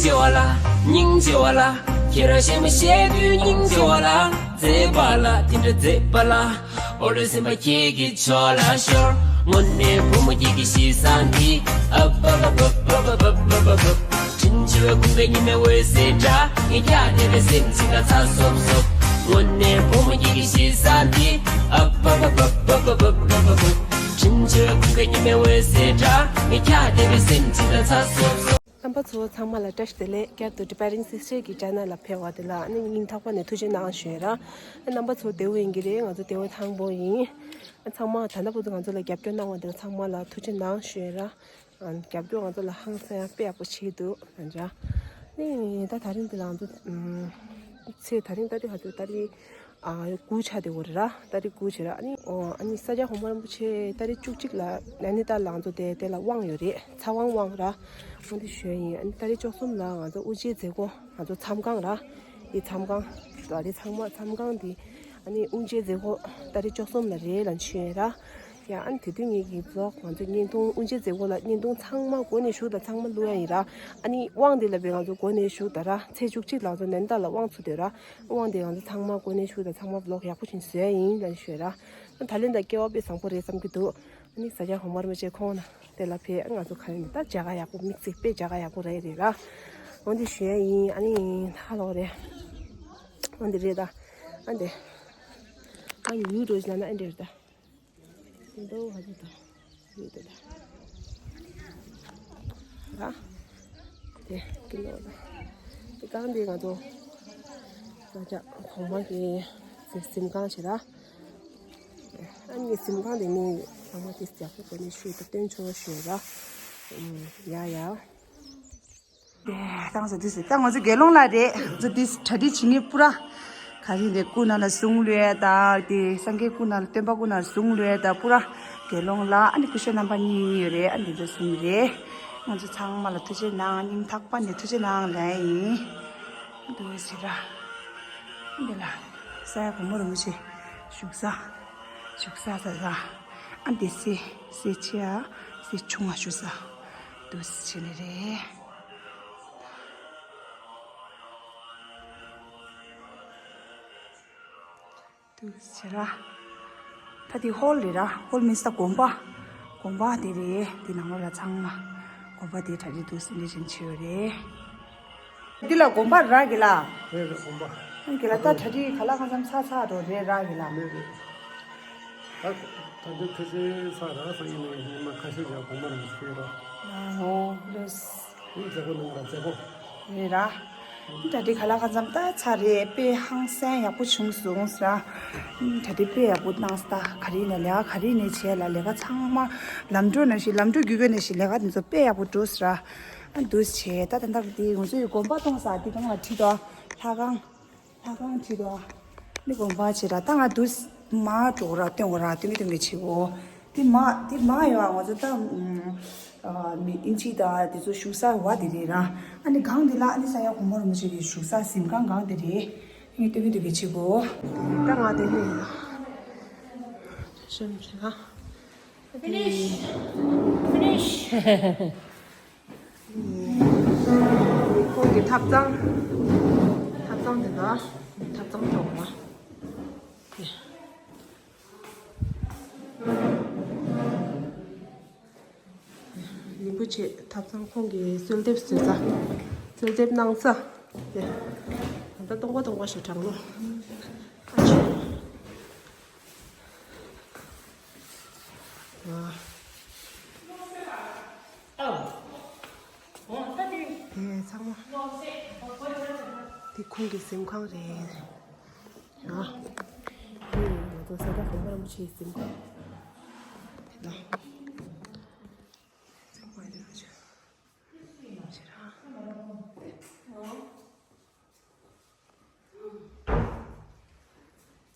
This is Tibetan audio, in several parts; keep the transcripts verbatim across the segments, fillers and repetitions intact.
ཆེ་བ་ལ། སྙིང་རྗེ་བ་ལ། ཁྱེད་རང་གཞན་མ་བཤད་དུས་སྙིང་རྗེ་བ་ལ། མཛེས་པ་ལ་དེ་འདྲ་མཛེས་པ་ལ། འོ་ལོ་སེམས་པ་ཁྱེད་ཀྱི་ཕྱོགས་ལ་ཤོར། དངོས་གནས་བུ་མོ་ཁྱེད་ཀྱི་གཤིས་བཟང་འདི། ཨ་བ་བ་བ། དྲིན་ཆེ་བའི་ཁུངས་པའི་ཉི་མའི་འོད་ཟེར་འདྲ། ངས་ཁྱེད་བལྟས་པའི་སེམས་ཅིག་ལ་ཚ་སོབ་སོབ། དངོས་གནས་བུ་མོ་ཁྱེད་ཀྱི་གཤིས་བཟང་འདི། ཨ་བ་བ་བ། དྲིན་ཆེ་བའི་ཁུངས་པའི་ཉི་མའི་འོད་ཟེར་འདྲ། ངས་ཁྱེད་བལྟས་པའི་སེམས་ཅིག་ལ་ཚ་སོབ་སོབ། རྣམ་པ་ཚོ་ཚང་མ་ལ་བཀྲ་ཤིས་བདེ་ལེགས། བསྐྱར་དུ་Tibetan Sisters གི་channel ལ་ཕེབས་པ་དེ་ལ་ཨ་ནི་སྙིང་ཐག་པ་ནས་ཐུགས་རྗེ་གནང་ཞུ་ཡ་ར། རྣམ་པ་ཚོ་བདེ་པོ་ཡིན་གྱི་རེད། ང་ཚོ་བདེ་པོ་ཐང་པོ་ཡིན། ཚང་མ་ད་ལྟ་བར་དུ་ང་ཚོ་ལ་རྒྱབ་སྐྱོར་གནང་བ་དེ་ཚང་མ་ལ་ཐུགས་རྗེ་གནང་ཞུ་ཡ་ར། རྒྱབ་སྐྱོར་ང་ཚོ་ལ་ཧང་སང་ཡང་དཔེ་ཡག་པོ་བྱེད་འདུག་ལ་འདྲ། ནི་ད་ད་རིང་འདི་ལ་ང་ཚོ་ཚེ་ད་རིང་ད་ལྟ་ང་ཚོ་ད་རིང་ཨ་དགུ་ཆ་དེ་འོ་རེད་ར། ད་རིང་དགུ་བྱེད་ར། ཨ་ནི་ཨོ་ཨ་ནི་ས་སྐྱ་གོང་མ་རིན་པོ་ཆེ་ད་རིང་བཅུ་གཅིག་ལ་ན་ནི་ད་ལ་ང་ཚོ་དེ་དེ་ལ་དབང་ཡོད་རེད། ཚ་དབང་དབང་ར། འོ་འདི་ཞུ་ཡ་ཡིན། ཨ་ནི་ད་རིང་བཅུ་གསུམ་ལ་ང་ཚོ་དབུ་འབྱེད་མཛད་སྒོ་ང་ཚོ་མཚམས་ཁང་ར། འདི་མཚམས་ཁང་ད་རེད། ཚང་མ་མཚམས་ཁང་འདི་ཨ་ནི་དབུ་འབྱེད་མཛད་སྒོ་ད་རིང་བཅུ་གསུམ་ལ་རེད་ལ་ཞུ་ཡ་ར། ཡ་ཨ་ནི་དེ་དུས་ངེད་ཀྱི་vlog ང་ཚོ་བརྙན་ཐུང་དབུ་འབྱེད་མཛད་སྒོ་ལ་བརྙན་ཐུང་ཚང་མ་འགོ་ནས་མཇུག་དང་ཚང་མ་བླུག་ཡ་ཡིན་ར། ཨ་ནི་དབང་འདི་ལ་བས་ང་ཚོ་འགོ་ནས་མཇུག་དང་ར་ཚེས་བཅུ་གཅིག་ལ་ང་ཚོ་ནན་ཏཱ་ལ་དབང་ཚུགས་དེ་ར། དབང་འདི་ང་ཚོ་ཚང་མ་འགོ་ནས་མཇུག་དང་ཚང་མ་vlog ཡག་པོ་ཞིག་བཟོ་ཡ་ཡིན་ལ་ཞུ་ཡ་ར། ད་ལན་ད་སྐལ་བ་དཔེ་བཟང་པོ་རེད་བསམ་གྱི་འདུག་ཨ་ནི་ས་སྐྱ་གོང་མ་རིན་པོ་ཆེ་ཁོང་ན་དེ་ལ་ཕེབས། ང་ཚོ་ག་རེ་ནི་ད་མཇལ་ཁ་ཡག་པོ་དམིགས་བསལ་དཔེ་མཇལ་ཁ་ཡག་པོ་རེད་རེད་ར། འོ་འདི་ཞུ་ཡ་ཡིན། ཨ་ནི་ད་ལོག་རེད། འོ་འདི་རེད་ད། ཨ་འདི་ཨ་ནི་ཡུལ་འགྲོ་བཞིན་ན་ཨ་འདི་རེད་ད། འདོ་བ་ཅི་དང་ཡོད་དེ་ད། ད་དེ་ཀི་ལོ་ད། དེ་གང་དེ་ང་ཚོ་ས་སྐྱ་གོང་མ་གི་གཟིམ་ཁང་བྱེད་ད། ཨ་ནི་གཟིམ་ཁང་དེ་ནི་ཚང་མ་དེ་ཡག་པོ་བྱས་ནས་ཤོད་ད། སྟོན་ཆོག་ཤོད་ད། ཡ་ཡ། ཏང་ས་དུས་སུ་ད་ང་ཚོ་དགེ་སློང་ལ་རེད། ང་ཚོ་དུས་གྲ་སྒྲིག་བྱེད་མཁན་པུ་ར། ག་རེ་རེད། སྐུ་ན་ལ་གཟུངས་བླུགས་ཡས་དང་དེ་སངས་རྒྱས་སྐུ་ན་ལ་སྟོན་པ་སྐུ་ན་ལ་གཟུངས་བླུགས་ཡས་དང་པུ་ར་དགེ་སློང་ལ། ཨ་ནི་སྐུ་ཞབས་རྣམ་པ་གཉིས་གཉིས་ཡོད་རེད། ཨ་འདི་ཚོ་གསུམ་རེད། ང་ཚོ་ཚང་མ་ལ་ཐུགས་རྗེ་གནང་། སྙིང་ཐག་པ་ནས་ཐུགས་རྗེ་གནང་ལན་ཡིན། འདུག་ཟེར་ར། འདི་ལ་ས་ཡ་གོང་མ་རིན་པོ་ཆེ་བཞུགས་ས། བཞུགས་ས་ས་ས། ཨ་འདི་སེ་སེ་ཆེ་ཡ་སེ་ཆུང་ང་བཞུགས་ས། འདུག་ཟེར་ནི་རེད། དུ་ཟེར་ར། ད་དེ་ཧོལ་རེད་ར། ཧོལ་མིན་ས་དགོན་པ། དགོན་པ་དེ་རེད། དེ་ནང་ལོགས་ལ་ཚང་མ་དགོན་པ་དེ་གྲ་སྒྲིག་འདུག་ཟེར་འདི་བཞིན་བྱས་ཡོད་རེད། འདི་ལ་དགོན་པ་ར་གི་ལ། རེད་རེད། དགོན་པ། ཨང་གི་ལ་ད་གྲ་སྒྲིག་ག་ལ་གང་འཚམ་ཚ་ཚ་འགྲོ་རེད་ར་གི་ལ། རེད་རེད། ད་ད་འདི་ཁ་ཤས་ཚ་ར་སང་ཉིན་ནས་ཉི་མ་ཁ་ཤས་ཀྱང་དགོན་པ་རུ་འཚོགས་ཡོད་ར། ཨོ་ལོས། ཨུ་མཛད་སྒོ་གནང་ར་མཛད་སྒོ། རེད་ར། གྲ་སྒྲིག་ག་ལ་གང་འཚམ་ད་ཚར་རེད། དཔེ་ཧང་སང་ཡག་པོ་བྱུང་སོང་ཟེར་ར། གྲ་སྒྲིག་དཔེ་ཡག་པོ་གནང་སོང་། ད་ག་རེ་ཡིན་ན་ལས་ཀ་ག་རེ་ཡིན་ན་བྱས་ལ་ལས་ཀ་ཚང་མ་ལམ་འགྲོ་ནང་བཞིན་ལམ་འགྲོ་རྒྱུག་རྒྱུག་ནང་བཞིན་ལས་ཀ་དེ་ཚོ་དཔེ་ཡག་པོ་འགྲོ་ཟེར་ར། ཨ་འདུག་བྱས་ད་ད་ལྟ་དེ་ང་ཚོ་ཡི་དགོན་པ་གཏོང་ས་དེ་གང་ལ་ཁྲིད་དོ། ལྷ་ཁང་། ལྷ་ཁང་ཁྲིད་དོ། ནི་དགོན་པ་བྱེད་ར། ད་ང་འདུག་མ་འགྲོ་ར་སྟོན་གོ་ར་སྟོན་གི་སྟོན་གི་བྱེད་གོ། དེ་མ་དེ་མ་ཡོང་ང་ཚོ་ད་ཨ་མི་ཨིན་ཇི་ད་དེ་ཚོ་བཞུགས་ས་བ་དེ་རེད་ར། ཨ་ནི་གང་དེ་ལ་ཨ་ནི་ས་ཡ་གོང་མ་རིན་པོ་ཆེ་གི་བཞུགས་ས་གཟིམ་ཁང་གང་དེ་རེད། ངས་སྟོན་གི་སྟོན་གི་བྱེད་གོ། ད་ང་དེ་ནས་ཤམ་ཤ་ཕི་ནིཤ། ཁོང་གི་ཐབ་ཚང་། ཐབ་ཚང་དེ་འདྲ། ཐབ་ཚང་གྲོགས་པོ། རིན་པོ་ཆེ་ཐབ་ཚང་ཁོང་གི་གསོལ་འདེབས་བཟོས་ས། གསོལ་འདེབས་གནང་ས། ད་ལྟ་སྟོང་པ་སྟོང་པ་ཞིག་དྲངས་ལོ། ཨ་ཆེ། དེ་ཚང་མ་དེ་ཁོང་གི་གཟིམ་ཁང་རེད། ཡ། དེ་ང་ཚོ་ས་སྐྱ་གོང་མ་རིན་པོ་ཆེའི་གཟིམ་ཁང་། དེ་ལ་གཟིམ་ཁང་རེད་ཆ། ཞེ་ར།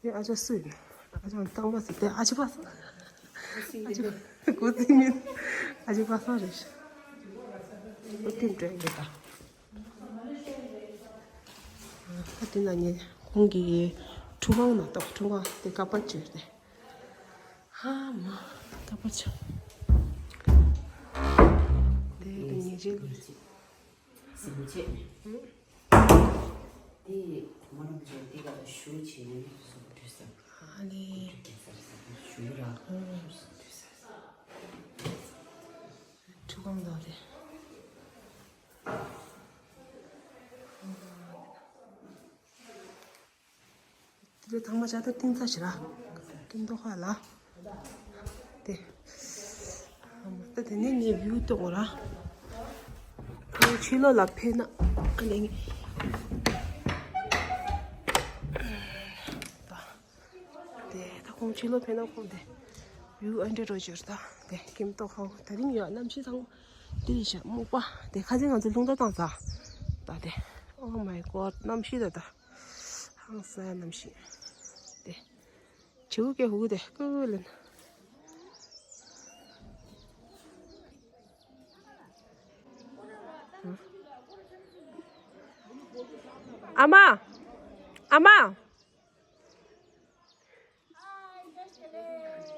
དེ་ཨ་ཅག་སུ་ཡིན། ཨ་ཅག་རྟག་པ་ཟེར་དེ་ཨ་ཅག་པ་ཟེར། ཨ་ཅག་པ་ཀོ་ཙི་མིན། ཨ་ཅག་པ་ཟེར་རེད། ཨོ་དེ་འདྲ་ཡོད་ད། ཨ་དེ་ན་ངས་ཁོང་གི་ཁྲུས་ཁང་ན་གཏོགས་ཁྲུས་ཁང་དེ་ཀ་པར་བཅོས་ཏེ། ཧ་མ་ཀ་པར་བཅོས། དེ་ཉེ་ཆེ་ལོ། སེམས་བསྐྱེད། དེ་མ་རུང་ཅན་དེ་ག་ལ་ཞུ་བྱེད་ནས་སོ་དུས་ས། ཨ་ལེ། དུས་ཀྱི་སར་ས་ཞུ་ར་དུས་ས། ཆུ་ཁང་དག་དེ། དེ་ཚང་མ་ཇ་ད་ཏིང་ཚ་ཞིག་ར། ཀིན་ཏོ་ཧ་ལ། དེ། ད་དེ་ནས་ངས་བིའུ་ཏོག་ར། ཁོའི་ཕྱི་ལོགས་ལ་ཕེབས་ན་ཨ་ནི། དེ་ད་ཁོང་ཕྱི་ལོགས་ཕེབས་ན་ཁོང་དེ། བིའུ་ཨ་འདྲ་རོ་བྱོས་ད། དེ་ཀིན་ཏོ་ཧ་ད་རིང་ཡོད་གནམ་གཤིས་ཚང་མ། དེ་རིང་ཤ་སྨུག་པ། དེ་ཁ་སང་ང་ཚོ་རླུང་རྟ་བཏང་ཚ། ད་དེ། Oh my god གནམ་གཤིས་ད་ད། ཧང་སང་གནམ་གཤིས། དེ། བྱིའུ་སྐད་ཧུ་གུ་དེ་ཀུ་ཀུ་ལེན། ཨ་མ། ཨ་མ།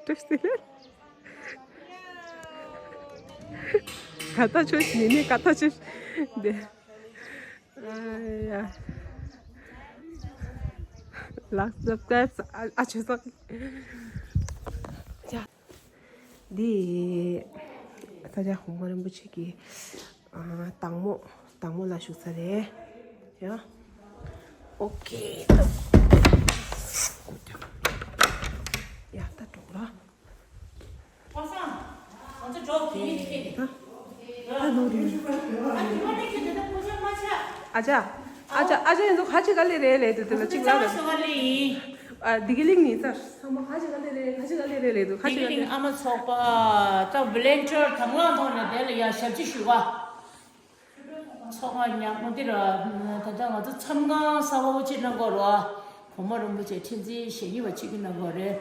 བཀྲ་ཤིས་བདེ་ལེགས། ཀ་ཏ་ཆོས་ནི་ནི་ཀ་ཏ་ཆོས་འདི། ཨ་ཡ། ལགས་སབ་སི་ཀ་རའིབ་ཨ་ཆོས་སོགས། ཡ། འདི། ད་ཆ་ཧོང་མ་རིན་པོ་ཆེ་གི། ཨ། དང་མོ། དང་མོ་ལ་བཞུགས་ས་རེད། ཡ། ཨོ་ཀེ། ཡ་ད་འགྲོ་ར། པ་སངས། ང་ཚོ་འགྲོ་དེ་ཡིན་ཁྱེད། ད་ད་ནོ་རེད། ཨ་ཅག་ཨ་ཅག་ཨ་ཅག་ཡིན་ཚོ་ཁ་ཅིག་ག་ལེ་རེད་ལེ་དུ་དེ་ལ་གཅིག་ལ་རེད། ཨ་དི་གི་ལིང་ནི་ཚར་ཚང་མ་ཁ་ཅིག་ག་ལེ་རེད། ཁ་ཅིག་ག་ལེ་རེད་ལེ་དུ་ཁ་ཅིག་ག་ལེ། ཨ་མ་ཚོགས་པ་ད་ཝོ་ལན་ཊིར་དང་བླངས་ཐོག་ནས་དེ་ལ་ཡ་ཞབས་ཕྱི་ཞུ་བ། ཚོགས་ཁང་ཉག་མོ་འདི་ར། ད་ལྟ་ང་ཚོ་མཚམས་ཁང་གསར་པ་ཅིག་གནང་གོ་ར། གོང་མ་རིན་པོ་ཆེ་ཁྲི་འཛིན་ཞེ་གཉིས་པ་ཅིག་གིས་གནང་གོ་རེད།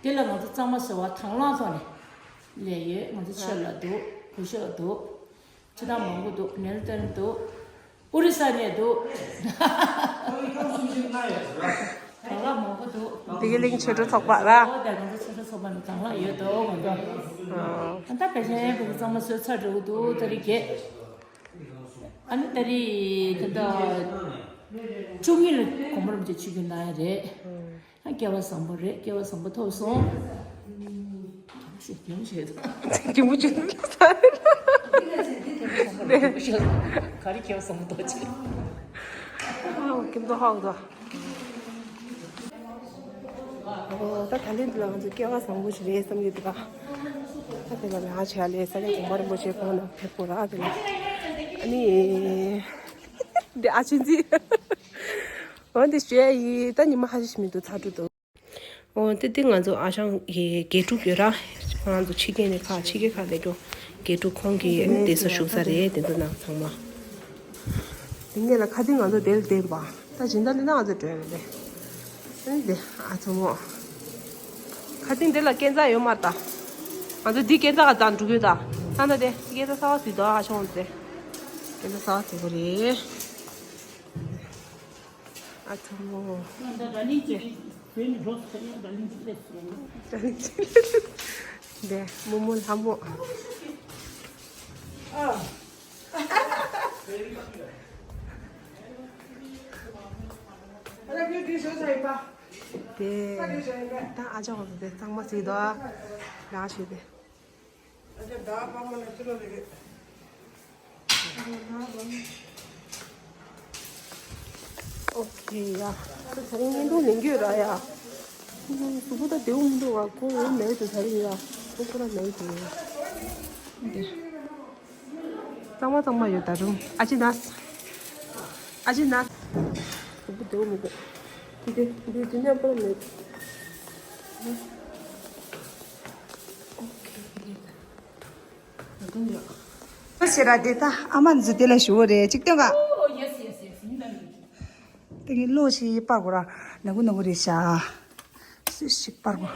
དེ་ལ་ང་ཚོ་གཙང་མ་བཟོ་བ་དང་བླངས་ཐོག་ནས་ལས་ཡོད། ང་ཚོ་ཆོས་ལ་འདུག་གུ་ཤོག་འདུག་ཅི་དང་མང་པོ་འདུག་ནེལ་ཏན་འདུག་ཨོ་རི་ས་ནས་འདུག་དང་བླངས་མང་པོ་འདུག་དེ་གི་གླིང་ཆོས་གྲྭ་ཚོགས་པ་ར། ཨོ་དེ་ང་ཚོ་ཆོས་གྲྭ་ཚོགས་པ་ནས་དང་བླངས་ཡོད་དོ་ང་ཚོ། ཨ་ད་བེ་ཤན་བེ་གི་གཙང་མ་བཟོས་ཚར་འགྲོ་གི་འདུག་ད་རེས་བརྒྱད། ཨ་ནི་ད་རེས་ད་ལྟ་བཅུ་གཉིས་ལ་གོང་མ་རིན་པོ་ཆེ་ཆིབས་བསྒྱུར་གནང་ཡ་རེད། ཨ་སྐལ་བ་བཟང་པོ་རེད། སྐལ་བ་བཟང་པོ་ཐོབ་སོང་། གྱོང་ཆེ་ད། གྱོང་ཆེ་ད། ག་རེ་སྐལ་བ་བཟང་པོ་ཐོབ་ཆེ། ཨ་ཀིམ་ཏོ་ཧའོ་ད། ཨོ་ད་ད་ལན་འདི་ལ་ང་ཚོ་སྐལ་བ་བཟང་པོ་ཞིག་རེད་བསམ་གྱི་འདུག་ག་ད་དེ་ལ་ང་བྱས་ལས་ས་སྐྱ་གོང་མ་རིན་པོ་ཆེ་ཁོང་ལ་ཕེབས་དགོས་ར་དེ་ལ། ཨ་ནི། འདི་ཨ་ཆེན་ཙི། འོ་འདི་ཞུ་ཡ་ཡིན། ད་ཉི་མ་ཧ་ཅིག་མི་འདུག་ཚ་དྲོ་འདུག་འོ་འདི་འདི་ང་ཚོ་ཨ་ཞང་གི་དགེ་ཕྲུག་ཡོད་ར། ང་ཚོ་ཕྱི་རྒྱལ་ནས་ཁ་ཕྱི་རྒྱལ་ཁ་སླེབས་འགྲོ། དགེ་ཕྲུག་ཁོང་གི་ཨ་ནི་བསྡད་ས་བཞུགས་ས་རེད་དེ་ཚོ་ནང་ཚང་མ། དེ་ངས་ལ་ཁ་སྟེང་ང་ཚོ་དེར་བསྡད་པ། ད་སྦྱིན་བདག་ལས་ན་ང་ཚོ་བྲོས་རེད། ཨེ་དེ་ཨ་ཚོ་མོ། ཁ་སྟེང་དེ་ལ་སྐས་འཛེག་ཡོད་མ་རེད་ད། ང་ཚོ་འདི་སྐས་འཛེག་ག་དང་འགྲོ་གི་ད། ས་ན་དེ་སྐས་འཛེག་གསར་པ་ཟིག་འདུག་ཨ་ཆུང་དེ། སྐས་འཛེག་གསར་པ་ཟིག་གོ་རེད། ཨ་ཚོ་མོ། ང་ད་ར་ལིང་ཅི། བོད་ནས་འགྲོ་སོང་ཡང་ར་ལིང་ཅི་སླེབས་སོང་། ར་ལིང་ཅི་སླེབས་སོང་། དེ་རྨོ་མོ་ལྷ་མོ། ཨ། དེ་ད་ཨ་ཅག་འོ་དེ་གཙང་མ་ཟིག་དོ། ལགས་ཞུས་ཏེ། ཨོ་ཁེ་ཡ། ད་ད་རིང་བརྙན་ཐུང་ལེན་རྒྱུ་ར་ཡ། གཟུགས་པོ་ད་བདེ་པོ་མི་འདུག་བ། ཁོ་འོ་མེད་དུ་ད་རིང་ཡ། ཁོ་ཁོ་ར་མེད་དུ་ཡ། འདི། གཙང་མ་གཙང་མ་ཡོད་ད་རུང་། ཨ་ཅེ་ན། ཨ་ཅེ་ན། དུ་བུ་དེའུ་མི་དེ། དེ་དེ་དེ་དེ་ནས་པོ་མེད། ཨོ་ཁེ། ད་དུང་ཡོད། ཨ་ཤེ་ར་དེ་ད་ཨ་མ་འཛུལ་དེ་ལ་ཞུ་བོ་རེད་ཅིག་སྟོན་ག། ཨོ་ཡེས་ཡེས་ཡེས་ཡིན་ད་ཡིན། དེ་གི་ལོ་ཞིག་པར་གོ་ར་ནག་པོ་ནག་པོ་རེད་ཤག་སུས་ཤིག་པར་གོ།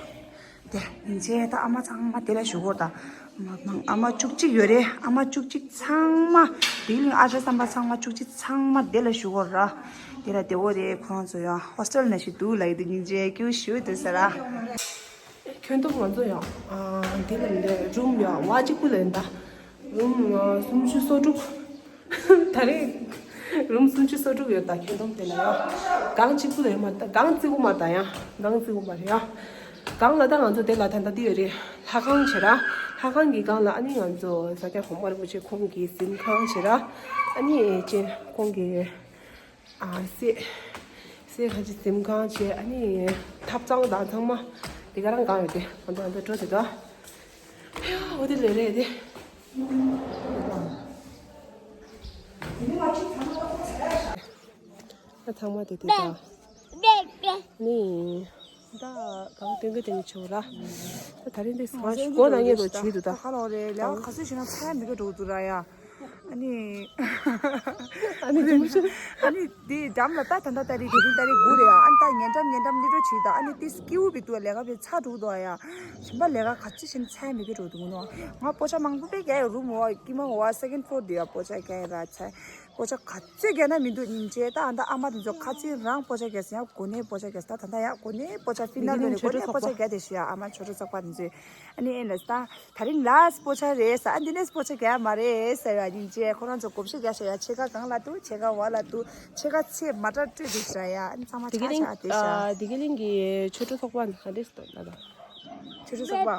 དེ་ཡིན་ཚེ་ད་ཨ་མ་ཚང་མ་དེ་ལ་ཞུ་གོ་ད། མ་མང་ཨ་མ་བཅུ་གཅིག་ཡོད་རེད། ཨ་མ་བཅུ་གཅིག་ཚང་མ་དེ་གླིང་ཨ་ཅག་བསམ་པ་ཚང་མ་བཅུ་གཅིག་ཚང་མ་དེ་ལ་ཞུ་གོ་ར། དེ་ལ་བདེ་བོ་རེད། ཁོ་རང་ཚོ་ཡང་ཧོ་སི་ཊེལ་ནང་བཞིན་འདུག་ལབ་ཡོད་དུས་སྙིང་རྗེ་སྐྱིད་པོ་ཞེ་པོ་འདུག་ཟེར་ར། ཁྱོན་བསྡོམས་ང་ཚོ་ཡང་ཨ་དེ་ལ་ལས་རུམ་ཡང་བ་གཅིག་པུ་ལ་ཡིན་ད། རུམ་ཨ་སུམ་ཅུ་སོ་དྲུག་ད་རེས་རུམ་སུམ་ཅུ་སོ་དྲུག་ཡོད་ད། ཁྱོན་བསྡོམས་དེ་ལ་ཡ། སྒང་གཅིག་པུ་ལ་ཡོད་མ་རེད། སྒང་རྩིག་པོ་མ་རེད་ད་ཡ། སྒང་རྩིག་པོ་མ་རེད་ཡ། སྒང་ལ་ད་ང་ཚོ་དེ་ལ་ད་ལྟ་འདི་ཡོད་རེད། ལྷ་ཁང་བྱེད་ར། ལྷ་ཁང་གི་སྒང་ལ་ཨ་ནི་ང་ཚོ་ས་སྐྱ་གོང་མ་རིན་པོ་ཆེ་ཁོང་གི་གཟིམ་ཁང་བྱེད་ར། ཨ་ནི་ཅེ་ཁོང་གི་ཨ་སྲས། སྲས་ཁ་ཅིག་གཟིམ་ཁང་བྱེད། ཨ་ནི་ཐབ་ཚང་དང་ཚང་མ་དེ་ག་རང་སྒང་ཡོད་དེ། ང་ཚོ་ང་ཚོ་འགྲོ་དེ་ད། ཧེ་ཡ། འོ་དེ་ལས་རེད་དེ། ད་ཚང་མ་དེ་དེ་ད། ནི། ད་གང་སྟོན་གི་དེ་ནི་ཆོག་ར། ད་ད་རིང་འདི་ང་ཚོའི་སྒོ་ནང་ཉེ་རུ་བྱེད་འདུག་ད། ད་ག་ལོ་རེད་ལ་ག་ཚོད་ཞིག་ན་ཚ་མི་དགོས་འགྲོ་འདུག་ར་ཡ། ཨ་ནི། ཨ་ནི་དེ་མི་ཤེས། ཨ་ནི་དེ་འགྲམ་ལ་ད་ད་ད་ད་རེད། དེ་རིང་ད་རེད་དགུ་རེད་ཡ། ཨ་ནི་ད་ཉེ་འགྲམ་ཉེ་འགྲམ་ལི་འགྲོ་བྱེད་ད། ཨ་ནི་དེ་སྐྱིའུ་བི་དུ་ལས་ཀ་བི་ཚ་འགྲོ་འདུག་ཡ། ཞིམ་པ་ལས་ཀ་ག་ཚོད་ཞིག་ན་ཚ་མི་དགོས་འགྲོ་འདུག་ནོ། ང་པོ་ཆ་མང་པོ་པས་རྒྱག་ཡ། རུམ་འོག་ཀི་མ་འོག་སེ་ཀེན་ཕོར་དེ་ཡ་པོ་ཆ་རྒྱག་ཡ་ར་ཚ། པོ་ཆ་ག་ཚོད་རྒྱག་ན་མི་འདུག་སྙིང་རྗེ། ད་ཨ་ད་ཨ་མ་དེ་ཚོ་ཁ་ཚིག་རང་པོ་ཆ་རྒྱག་ཟེར་ཡང་གོ་ནས་པོ་ཆ་རྒྱག་ཟེར། ད་ད་ད་ཡང་གོ་ནས་པོ་ཆ་ཕི་ན་ལོ་ནས་གོ་ནས་པོ་ཆ་རྒྱག་དེ་ཤི་ཡ། ཨ་མ་ཆོས་གྲོགས་ཚོགས་པ་དེ་ཚོས། ཨ་ནི་ཨེ་ལ་ད་ད་རིང་ལ་སི་པོ་ཆ་རེད་ཟེར། ཨ་འདི་ནས་པོ་ཆ་རྒྱག་མ་རེད་ཟེར་ཡ། སྙིང་རྗེ། ཁོ་རང་ཚོ་གོམས་གཤིས་རྒྱག་ཤ་ཡ། ཕྱེད་ཀ་གང་ལ་འདུག་ཕྱེད་ཀ་བ་ལ་འདུག་ཕྱེད་ཀ་ཚེ་མ་དྲ་སྤྲོད་དེ་ཤ་ཡ། ཨ་ནི་ཚང་མ་དེ་ཆ་ག་ལིང་ཆ་དེ་ཤ། ཨ་དེ་གི་གླིང་གི་ཆོས་གྲོགས་ཚོགས་པ་ནི་ག་འདྲས་སུ་འདུག་ལ་ད། ཆུ་ཚོད་གསུམ་པ།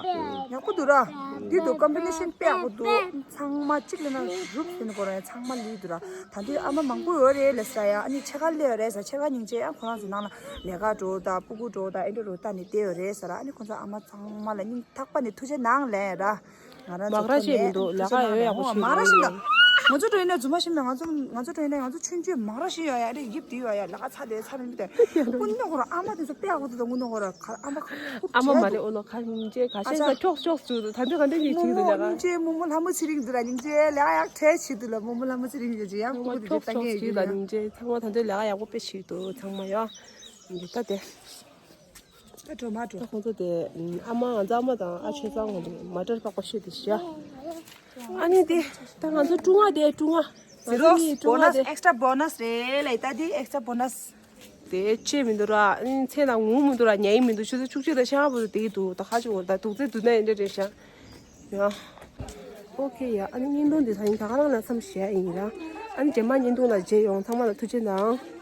ཡག་པོ་འདུག་ར། འདི་འདུག་ཀོམ་བི་ནེ་ཤན་དཔེ་ཡག་པོ་འདུག་ཚང་མ་གཅིག་ལ་ན་རུབ་ཟིན་གོ་ར། ཚང་མ་ལུས་འདུག་ར། ད་འདི་ཨ་མ་མང་པོ་ཡོད་རེད་ལ་ས་ཡ། ཨ་ནི་ཕྱེད་ཀ་ལས་ཡོད་རེད་ས། ཕྱེད་ཀ་སྙིང་རྗེ། ཨ་ཁོ་རང་ཚོ་ནང་ལ་ལས་ཀ་འགྲོ་ད་སྤུ་གུ་འགྲོ་ད་ཨེ་འདྲ་རུ་ད་ནི་བསྡད་ཡོད་རེད་ས་ར། ཨ་ནི་ཁོ་ཚོ་ཨ་མ་ཚང་མ་ལ་སྙིང་ཐག་པ་ནས་ཐུགས་རྗེ་གནང་ལན་ར། ང་རང་ཚོ་མག་ར་ཐོག་བྱས་མི་ནས་འདུག་ཐུགས་རྗེ་ལས་ཀ་ཡོད་ཡག་པོ་བྱས་མག་ར་ཞིག་ལ། ང་ཚོ་འགྲོ་ཡིན་ན་རྫུན་མ་ཞིག་ན་ང་ཚོ་ང་ཚོ་འགྲོ་ཡིན་ན་ང་ཚོ་ཆུང་ཆུང་མག་ར་ཞིག་ཡོད་ཡ་རེད། ཡིབ་དེ་ཡོད་ཡ། ལས་ཀ་ཚ་དེ་ཚ་རིང་དེ། ཀུན་ནོ་ཁོ་ར་ཨ་མ་དེ་ཚོ་དཔེ་ཡག་པོ་འདུག་ད་ཀུན་ནོ་ཁོ་ར་ཁ་ཨ་མ་ཁ་ཨ་མ་མ་རེད། ཨོ་ལོ་ཁ་སྙིང་རྗེ་ཁ་ཤས་ས་ཁྱོག་ཁྱོག་བྱུག་འདུག་ད་འདི་ག་འདྲ་ཞིག་བྱུག་འདུག་ལས་ཀ་སྙིང་རྗེ་མོ་མོ་ལྷ་མོ་ཚེ་རིང་འདུག་ར། སྙིང་རྗེ་ལས་ཀ་ཡག་གྲས་བྱེད་འདུག་ལ། མོ་མོ་ལྷ་མོ་ཚེ་རིང་ཡོད་ཅེ་ཡག་པོ་འདུག་ད་ངས་ཡིན་ལ། སྙིང་རྗེ་ཚང་མ་ད་འདི་ལས་ཀ་ཡག་པོ་དཔེ་བྱེད་འདུག་ཚང་མ་ཡ། འདི་ད་དེ། ད་འགྲོ་མ་འགྲོ། ད་ཁོང་ཚོ་དེ་ཨ་མ་ང་ཚོ་ཨ་མ་དང་ཨ་ཆོས་ཚང་ཁོང་ཚོ་མ་ཏྲར་པགས་པ་ཤོད་དེ་ཤ། ཨ་ནི་དེ་ད་ང་ཚོ་ཀྲུང་ཨ་དེ་ཀྲུང་ཨ། ང་ཚོ་གཉིས་ཀྲུང་ཨ་དེ། ཨེག་སི་ཊ་ར་བོ་ནས་རེད་ལ། ད་དེ་ཨེག་སི་ཊ་ར་བོ་ནས། དེ་ཆེ་མི་འདུག་ར། ཨ་ནི་ཚེ་ན་ངུ་མི་འདུག་ར། ཉལ་ཡི་མི་འདུག་ཆུ་ཚོད་བཅུ་གཅིག་དང་ཕྱེད་ཀ་བར་དུ་དེ་འདུག་ད་ཁ་ཅིག་འོ་ད་དུག་རྫས་འདུག་ན་ཡིན་འདྲ་རེད་ཤག་ཡ། ཨོ་ཁེ་ཡ། ཨ་ནི་བརྙན་ཐུང་འདི་ད་ཡིན་ད་ག་རང་ལ་མཚམས་བཞག་ཡིན་ར། ཨ་ནི་རྗེས་མ་བརྙན་ཐུང་ལ་མཇལ་ཡོང་། ཚང་མ་ལ་ཐུགས་རྗེ་གནང་།